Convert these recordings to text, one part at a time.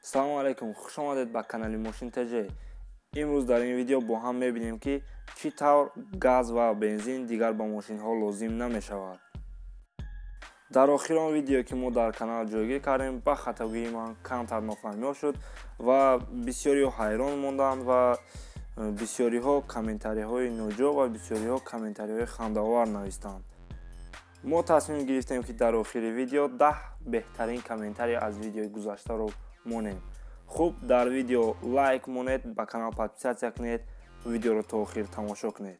Салому алайкум, хуш омадед ба канали Мошин ТЖ. Имрӯз дар ин видео бо ҳам мебинем, ки чӣ тавр газ ва бензин дигар ба мошинҳо лозим намешавад. Дар охири он видео, ки мо дар канал ҷойгир кардем, ба хатогии ман камтар нофаҳмиҳо шуд ва бисёриҳо ҳайрон монданд ва бисёриҳо комментариҳои ноҷо ва бисёриҳо комментариҳои хандаовар навистанд. Мо тасмим гирифтем, ки дар охири видео 10 беҳтарин комментарий аз видеои гузаштаро монем. Хуб, дар видео лайк монед, ба канал подписаться кунед, видеоро то охир тамошо кунед.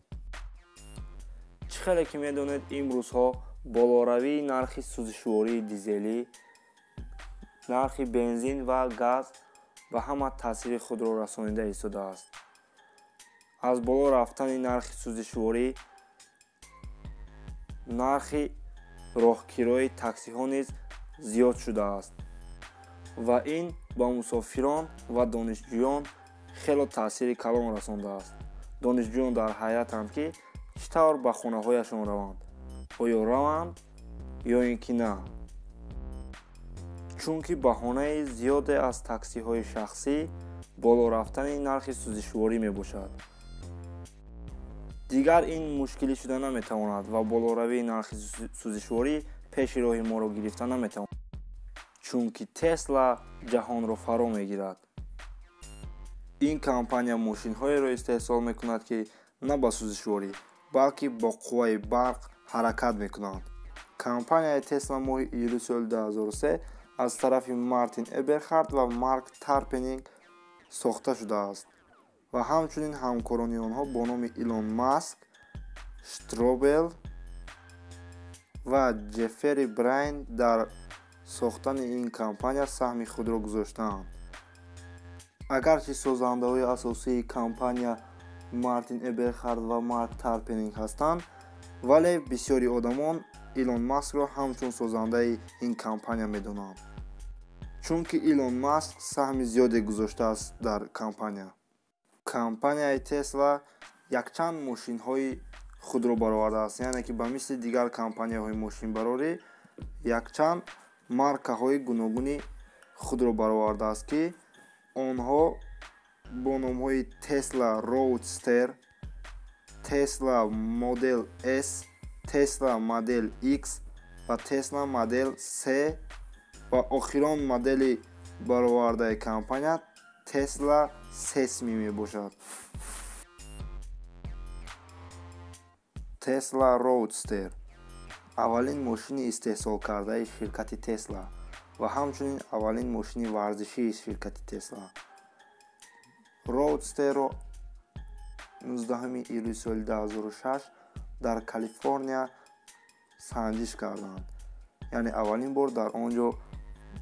Чӣ хеле ки медонед, имрӯзҳо болоравии нархи сӯзишвории дизелӣ, нархи бензин ва газ ба ҳама таъсири худро расонида истодааст. Аз боло рафтани нархи сӯзишворӣ нархи роҳкирои таксиҳо низ зиёд шудааст ва ин ба мусофирон ва донишҷӯён хело таъсири калон расондааст. Донишҷӯён дар ҳайратанд, ки чӣ тавр ба хонаҳояшон раванд, оё раванд ё ин ки на, чунки баҳонаи зиёде аз таксиҳои шахсӣ боло рафтани нархи сӯзишворӣ мебошад. Дигар ин мушкилӣ шуда наметавонад ва болоравии нархи сӯзишворӣ пеши роҳи моро гирифта наметавонад, чунки Тесла ҷаҳонро фаро мегирад. Ин компания мошинҳоеро истеҳсол мекунад, ки на ба сӯзишворӣ, балки бо қувваи барқ ҳаракат мекунанд. Компанияи Тесла моҳи июли соли 2003 аз тарафи Мартин Эберхард ва Марк Тарпенинг сохта шудааст ва ҳамчунин ҳамкорони онҳо бо номи Илон Маск, Штробел ва Ҷеффери Брайн дар сохтани ин компания саҳми худро гузоштаанд. Агарчи созандаҳои асосии компания Мартин Эберхард ва Марк Тарпенинг ҳастанд, вале бисёри одамон Илон Маскро ҳамчун созандаи ин компания медонанд, чунки Илон Маск саҳми зиёде гузоштааст дар компания. Компанияи Тесла якчанд мошинҳои худро баровардааст, яъне ки ба мисли дигар компанияҳои мошинбарорӣ якчанд маркаҳои гуногуни худро баровардааст, ки онҳо бо номҳои Tesla Roadster, Tesla Model S, Tesla Model X ва Tesla Model C ва охирон модели баровардаи компания Tesla Sesmi мебошад. Tesla Roadster аввалин мошини истеҳсолкардаи ширкати Tesla ва ҳамчунин аввалин мошини варзишии ширкати Tesla. Roadster-ро 19 июли соли 2006 дар Калифорния санҷиш карданд, яъне аввалин бор дар он ҷо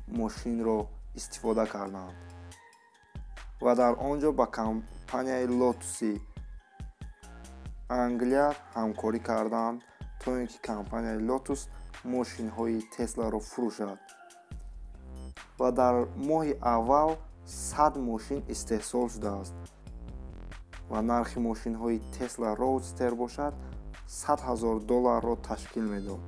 мошинро истифода карданд ва дар он ҷо ба компанияи Lotus-и Англия ҳамкорӣ карданд, то ин ки компанияи Lotus мошинҳои Тесларо фурӯшад. Ва дар моҳи аввал 100 мошин истеҳсол шудааст ва нархи мошинҳои Tesla Roadster бошад 100 000 долларро ташкил медод.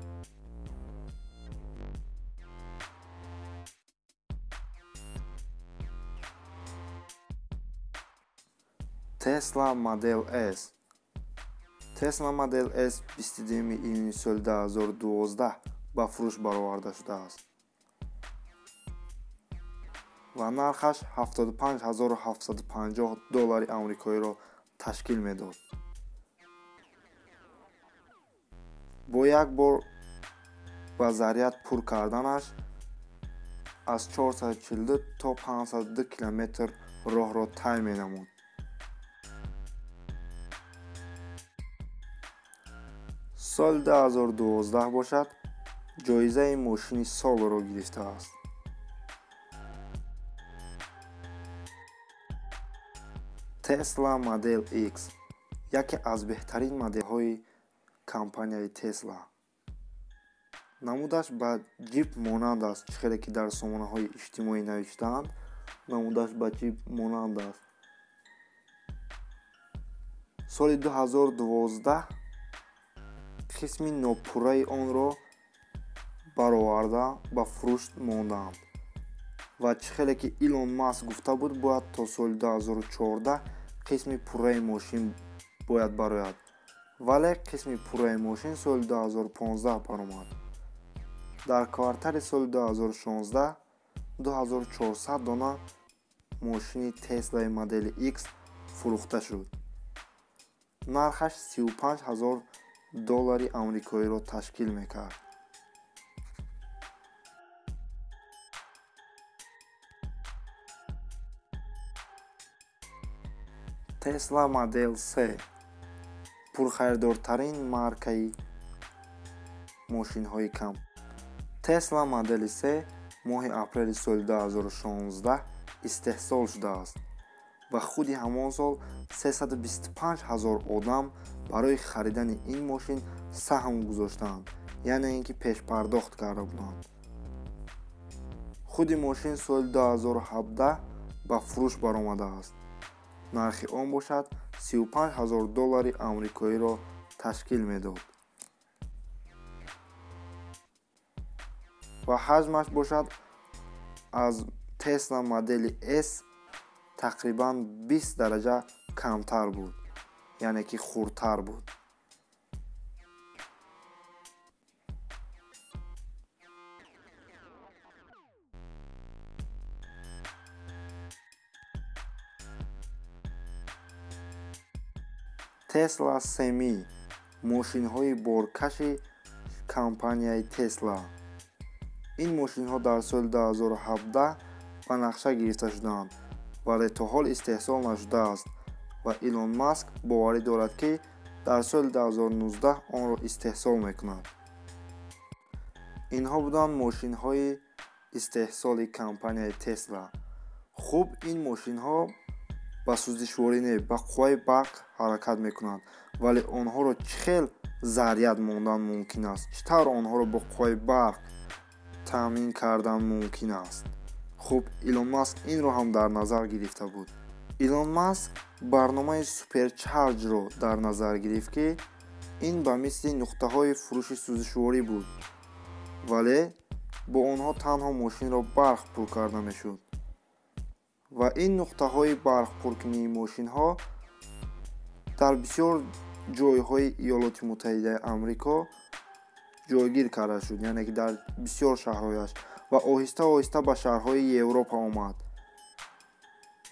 Tesla Model S. Tesla Model S 22 июни соли 2012 ба фурӯш бароварда шудааст ва нархаш 75 750 доллари амрикоиро ташкил медод. Бо як бор ба заряд пур карданаш аз 442 то 502 километр роҳро тай менамуд. Соли 2012 бошад ҷоизаи мошини солро гирифтааст. Tesla Model X яке аз беҳтарин моделҳои компанияи Tesla. Намудаш ба ҷип монанд аст, чӣ хеле ки дар сомонаҳои иҷтимоӣ навиштаанд, намудаш ба ҷип монанд аст. Соли 2012 қисми нопурраи онро бароварда ба фурӯш монданд Ва чӣ хеле ки Илон Маск гуфта буд, бояд то соли 2014 қисми пурраи мошин бояд барояд. Вале қисми пурраи мошин соли 2015 баромад. Дар квартали соли 2016 2400 дона мошини Теслаи модели X фурӯхта шуд. Нархаш 35 000 доллари амрикоиро ташкил мекард. Tesla Model 3 пурхаридортарин маркаи мошинҳои кам. Tesla Model 3 моҳи апрели соли 2016 истеҳсол шудааст ва худи ҳамон сол 325 ҳазор одам барои харидани ин мошин саҳм гузоштаанд, яъне ин ки пешпардохт карда буданд. Худи мошин соли 2017 ба фурӯш баромадааст. Нархи он бошад 35 ҳазор доллари амрикоиро ташкил медод ва ҳаҷмаш бошад аз Tesla модели S тақрибан 20 дараҷа камтар буд, яъне ки хурдтар буд. Tesla Semi мошинҳои боркаши компанияи Tesla. Ин мошинҳо дар соли 2017 ба нақша гирифта шуданд, вале то ҳол истеҳсол нашудааст ва Илон Маск боварӣ дорад, ки дар соли 2019 онро истеҳсол мекунад. Инҳо буданд мошинҳои истеҳсоли компанияи Tesla. Хуб, ин мошинҳо ба сӯзишворӣ не, ба қувваи барқ ҳаракат мекунанд, вале онҳоро чӣ хел заряд мондан мумкин аст? Чӣ тавр онҳоро бо қувваи барқ таъмин кардан мумкин аст? Хуб, Илон Маск инро ҳам дар назар гирифта буд. Илон Маск барномаи Суперчарҷро дар назар гирифт, ки ин ба мисли нуқтаҳои фурӯши сӯзишворӣ буд, вале бо онҳо танҳо мошинро барқ пур карда мешуд. Ва ин нуқтаҳои барқпуркунии мошинҳо дар бисёр ҷойҳои Иёлоти Муттаҳидаи Амрико ҷойгир карда шуд, яъне ки дар бисёр шаҳрҳояш, ва оҳиста оҳиста ба шаҳрҳои Европа омад,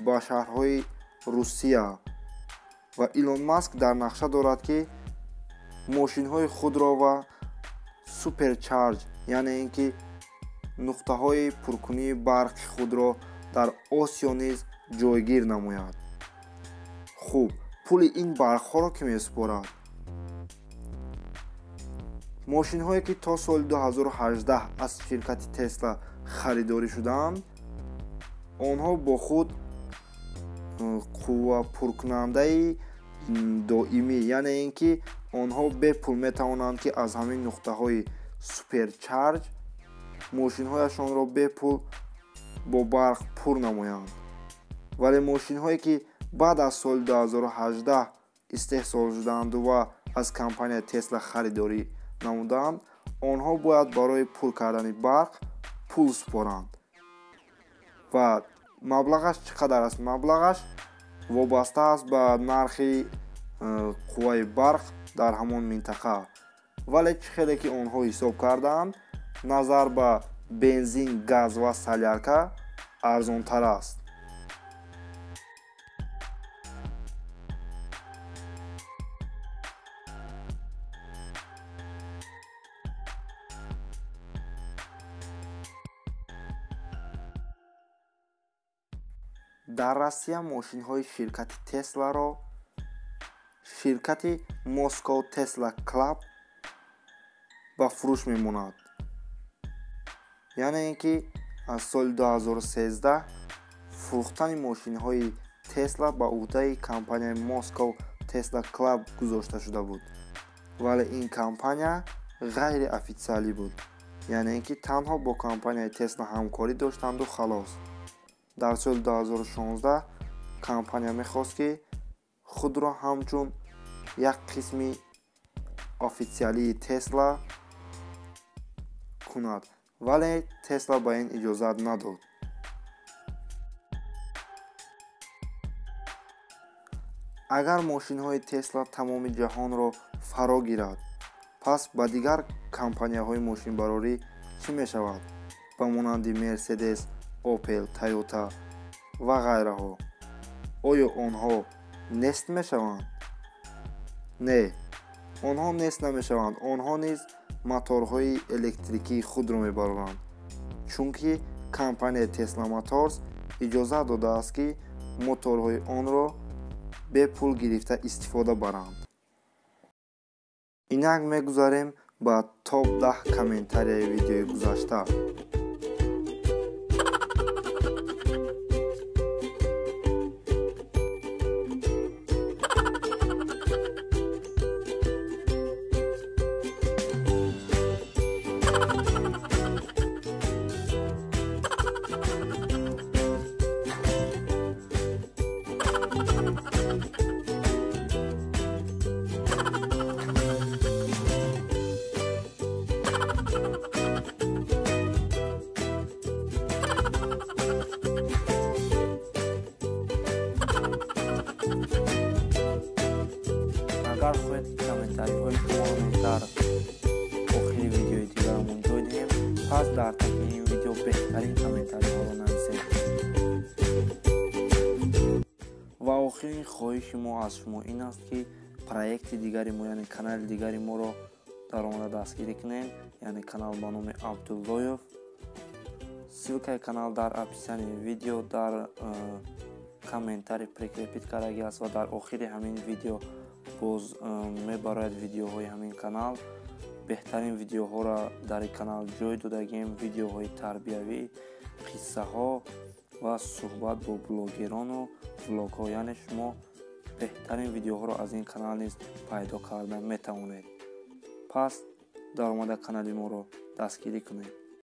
ба шаҳрҳои Русия. Ва Илон Маск дар нақша дорад, ки мошинҳои худро ва суперчарҷ, яъне ин ки нуқтаҳои пуркунии барқи худро дар Осиё низ ҷойгир намояд. Хуб, пули ин барқҳоро кӣ месупорад? Мошинҳое ки то соли 2018 аз ширкати Тесла харидорӣ шудаанд, онҳо бо худ қуввапуркунандаи доимӣ, яъне ин ки онҳо бепул метавонанд, ки аз ҳамин нуқтаҳои суперчарҷ мошинҳояшонро бепул бо барқ пур намоянд. Вале мошинҳое ки баъд аз соли 2018 истеҳсол шудаанду ва аз компанияи Тесла харидорӣ намуданд, онҳо бояд барои пур кардани барқ пул супоранд. Ва маблағаш чӣ қадар аст? Маблағаш вобаста аст ба нархи қувваи барқ дар ҳамон минтақа. Вале чӣ хеле ки онҳо ҳисоб кардаанд, назар ба бензин, газ ва солярка арзонтар аст. Дар Россия мошинҳои ширкати Тесларо ширкати Moscow Tesla Club ба фурӯш мемонад. Яъне ин ки аз соли 2013 фурӯхтани мошинҳои Тесла ба уҳдаи компанияи Moscow Tesla Club гузошта шуда буд. Вале ин компания ғайриофитсиалӣ буд, яъне ин ки танҳо бо компанияи Тесла ҳамкорӣ доштанду халос. Дар соли 2016 компания мехост, ки худро ҳамчун як қисми офитсиалии Тесла кунад, вале Тесла ба ин иҷозат надод. Агар мошинҳои Тесла тамоми ҷаҳонро фаро гирад, пас ба дигар компанияҳои мошинбарорӣ чӣ мешавад? Ба монанди Мерседес, Опел, Тойота ва ғайраҳо. Оё онҳо нест мешаванд? Не, онҳо нест намешаванд. Онҳо низ моторҳои электрикии худро мебароранд, чунки компанияи Tesla Motors иҷозат додааст, ки моторҳои онро бепул гирифта истифода баранд. Инак мегузарем ба топ 10 комментарияи видеои гузашта. Агар хоҳед, ки комментариҳои шуморо низ дар охири видеои дигарамон ҷой диҳем, пас дар таги ин видео беҳтарин комментариҳоро нависед. Ва охирин хоҳиши мо аз шумо ин аст, ки проекти дигари мо, яъне канали дигари моро дар омада дастгирӣ кунед, яъне канал ба номи Абдуллоев. Ссылкаи канал дар описании видео, дар комментари прикрепить кардаги аст ва дар охири ҳамин видео боз мебарояд видеоҳои ҳамин канал. Беҳтарин видеоҳоро дар ин канал ҷой додагем, видеоҳои тарбиявӣ, қиссаҳо ва суҳбат бо блогерону влогҳо. Яъне шумо беҳтарин видеоҳоро аз ин канал низ пайдо карда метавонед. Пас дар омада канали моро дастгирӣ кунед.